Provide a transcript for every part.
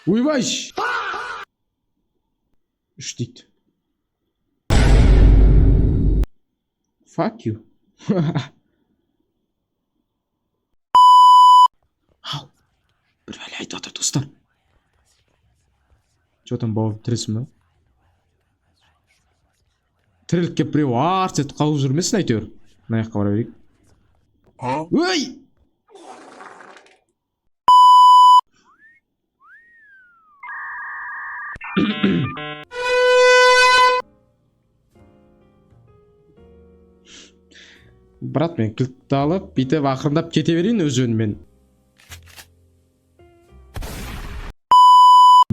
Ойбай, үш дейді. Fuck you. Ау, бір бәле айтып жатыр, достар. Че там, бауырым, тірісің ба? Тіріліп келіп, біреу арс етіп қалып жүрмесін әйтеуір. Мына жаққа бара берейік. Ой! Брат, мен кілтті алып, бүйтіп ақырындап кете берейін өз жөнімен.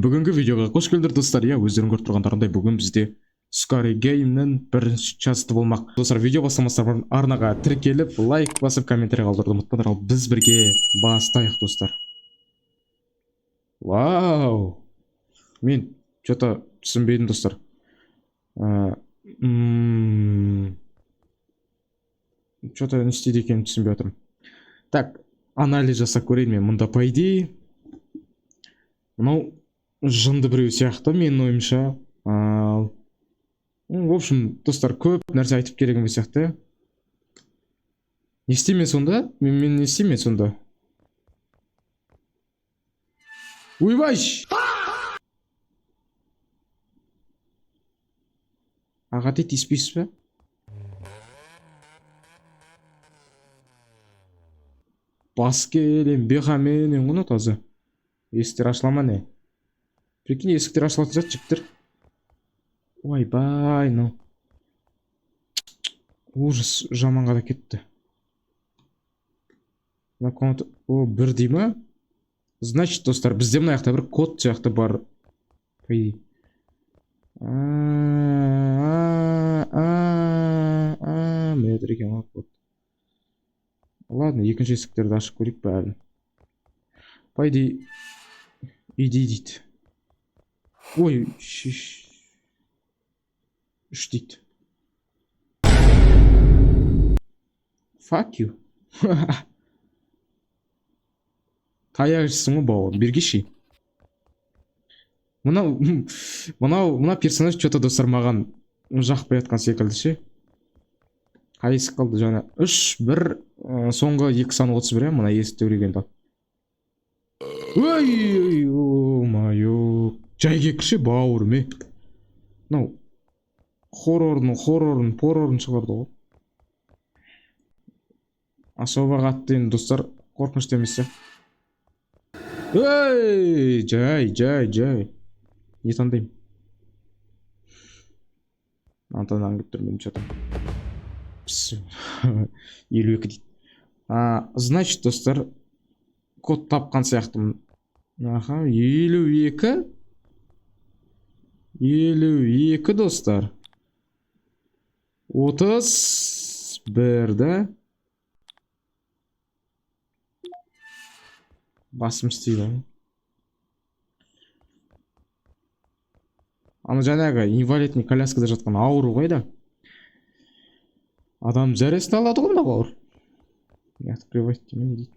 Бүгінгі видеоға қош келдіңдер, достар. Иә, өздерің көріп тұрғандарындай, бүгін бізде Scary Game'нің бірінші часты болмақ. Достар, видео бастамастан бұрын арнаға тіркеліп, лайк басып, комментарий қалдыруды ұмытпаңдар. Ал біз бірге бастайық, достар. Вау! Мен что-то түсінбедім, достар. Что-то не істейді екенімді түсінбей жатырмын. Так, анализ жасап көрейін мен мұнда, по идее. Мынау жынды біреу сияқты, менің ойымша. Ал, ну, в общем, достар, көп нәрсе айтып керек емес сияқты. Не істеймін мен сонда? Мен не істеймін мен сонда? Ойбай! Аға, дейді, тиіспейсіз бе? Бас келем, бехаменен ғой таза. Есіктер ашыла ма, не? Прикинь, есіктер ашылатын сияқты, жігіттер. Ойбай, мынау. Ужас, жаманға да кетті. Мына комната. О, бір дей ма? Значит, достар, бізде мына жақта бір код сияқты бар. По идее. Міне тұр екен ғой код. Ладно, екінші есіктерді ашып көрейік бәрін. По идее, иди дейді. Ой, үш дейді. Fuck you. Таяқ жейсің ғой, бауырым, бергеші. Мынау мына персонаж что-то, достар, маған жақпай жатқан секілді ше. Қай есік қалды жаңа? Үш, бір, соңғы екі сан 31, иә, мына есікті көрген. Ой, ё-моё. Жай кірші, бауырым, е. Мынау хоррордың хоррорын, поррорын шығарды ғой. Особо қатты енді, достар, қорқынышты емес сияқты. Ей, жай, жай, жай. Не таңдаймын? Мынаны таңдағым келіп тұр менің что-то. 52 дейді. А, значит, достар, код тапқан сияқтымын. Аха, 52. 52, достар. 31 да. Басым істейді ғой. Ана жаңағы инвалидный коляскада жатқан ауру қайда? Адам зәресін алады ғой мына бауыр. Не открывать деймін, не дейді?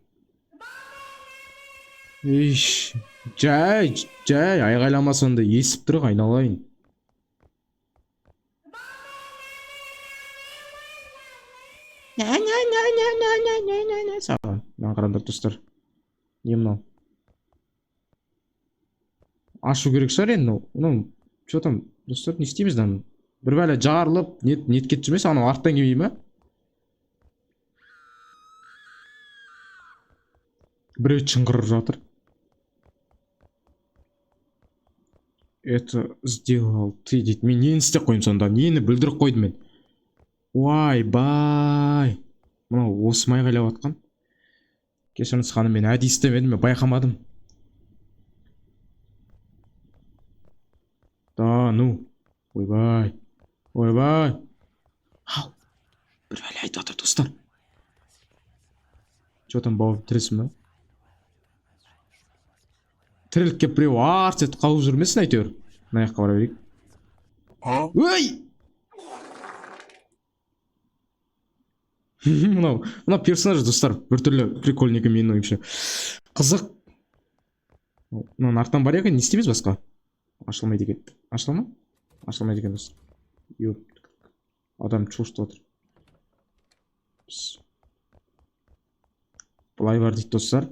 Иш, жай, жай, айғайламасаң да естіп тұр ғой, айналайын. Саған. Мынаны қараңдар, достар. Не мынау? Ашу керек шығар енді мынау. Мынау, что там, достар, не істейміз мынаны? Бір бәле жарылып, нет, нет кетіп жүрмес, анау арттан келмей ма? Біреу шыңғырып жатыр. Это сделал ты дейді. Мен нені істеп қойдым сонда? Нені бүлдіріп қойдым мен? Ойбай. Мынау осы ма айғайлап жатқан? Кешіріңіз, ханым, мен әдейі істемедім, мен байқамадым. Да, ну. Ойбай. Ойбай. Ау. Бір бәле айтып жатыр, достар. Че там, бауырым, тірісің ба? Тіріліп келіп, біреу арс етіп қалып жүрмесін әйтеуір. Мына жаққа бара берейік. Ой! Мынау мына персонаж, достар, біртүрлі прикольный екен, менің ойымша. Қызық. Мынаның артынан бар екен, не істейміз басқа? Ашылмайды екен. Ашыла ма? Ашылмайды екен, достар. Ёп, адам шошытып отыр. Былай бар дейді, достар.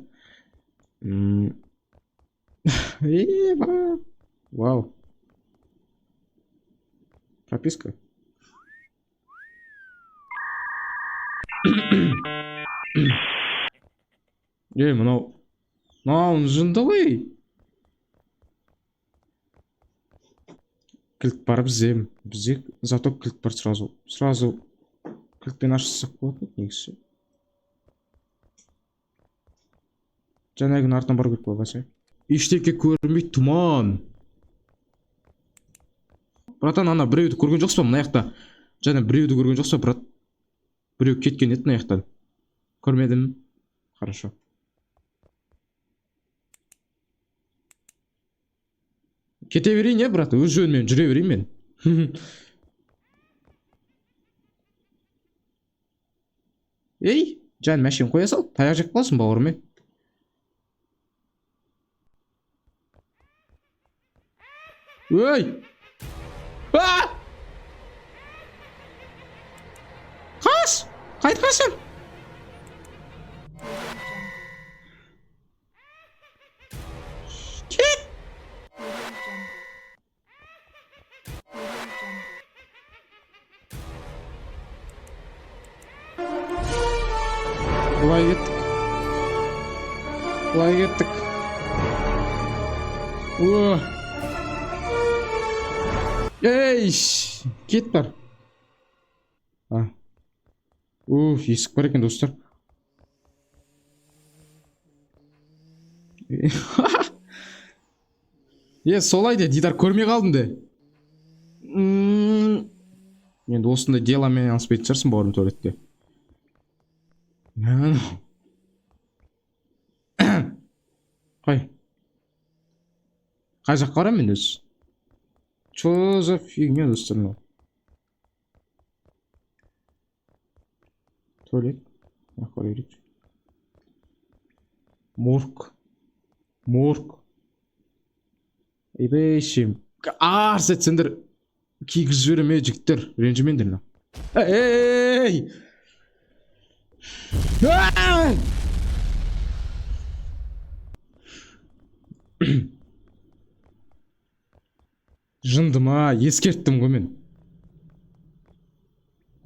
Вау. Прописка. Ей, мынау. Мынау жынды ғой. Кілт бар бізде. Бізде зато кілт бар сразу. Сразу кілтпен ашсақ болады негізі. Жаңағының артынан бару керек қой, баса. Ештеңе көрінбейді, тұман. Братан, ана біреуді көрген жоқсыз ба мына жақта? Жаңа біреуді көрген жоқсыз ба, брат? Біреу кеткен еді мына жақтан. Көрмедім. Хорошо. Кете берейін, иә, брат? Өз жөніммен жүре берейін мен. Ей, жан, мәшин қоя сал. Таяқ жеп қаласың, бауырым, ей. Ей! А! Қаш! Қайт қашам! Кет! Былай кеттік. Былай кеттік. О! Ей, кет бар. А. Уф, есік бар екен, достар. Е, солай де, Дидар, көрмей қалдым де. Енді осындай деламен айналыспайтын шығарсың, бауырым, туалетте. Қай? Қай жаққа барамын мен өзі? Чё за фигня, достар, мынау? Туалет. Мына жаққа бару керек. Морг. Морг. Ебейшім. Арс етсеңдер кигізіп жіберемін, ей, жігіттер. Ренжімеңдер мынау. Ей! Аа! Жынды ма? Ескерттім ғой мен.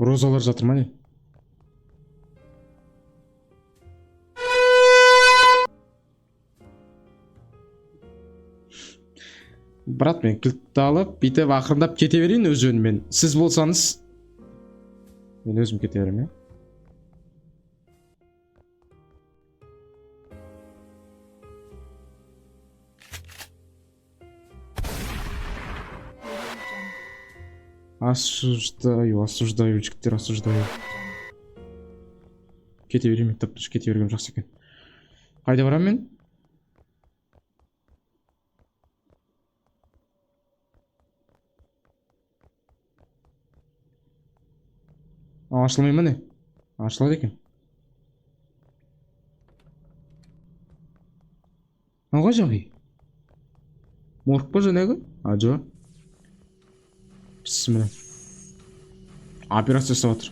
Розалар жатыр ма не? Брат, мен кілтті алып, бүйтіп ақырындап кете берейін өз жөніммен. Сіз болсаңыз, мен өзім кете беремін, иә? Осуждаю, осуждаю, жігіттер, осуждаю. Кете берейін, тып тыныш кете бергем жақсы екен. Қайда барамын мен? А, ашылмай ма не? Ашылады екен. Мынау қай жақ үй? Морг па жаңағы? А, жоқ. Бісміллә. Операция жасап жатыр.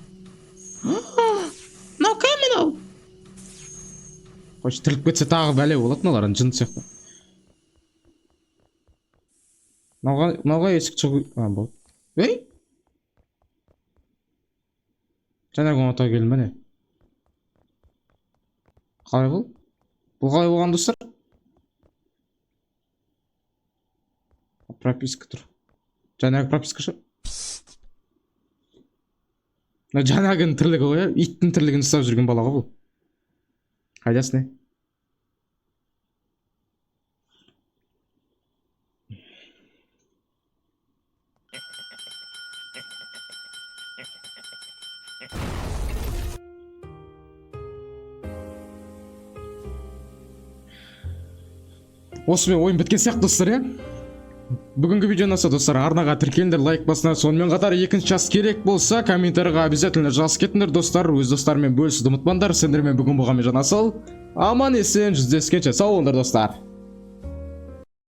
Мынау кім мынау? Қойшы, тіріліп кетсе тағы бәле болады мыналар, жын сияқты. Мынауға есік шығу... А, болды. Ей! Жаңағы комнатаға келдім ба не? Қалай бұл? Бұл қалай болған, достар? Прописка тұр. Жаңағы прописка шы? Мына жаңағының тірлігі ғой, иә? Иттің тірлігін ұстап жүрген бала ғой бұл. Қайдасың, не? Осымен ойын біткен сияқты, достар, иә? Бүгінгі видео ұнаса, достар, арнаға тіркеліңдер, лайк басыңдар. Сонымен қатар екінші час керек болса, комментарийға обязательно жазып кетіңдер, достар. Өз достарымен бөлісуді ұмытпаңдар. Сендермен бүгін болған мен, Жанасыл. Аман есен жүздескенше, сау болыңдар, достар.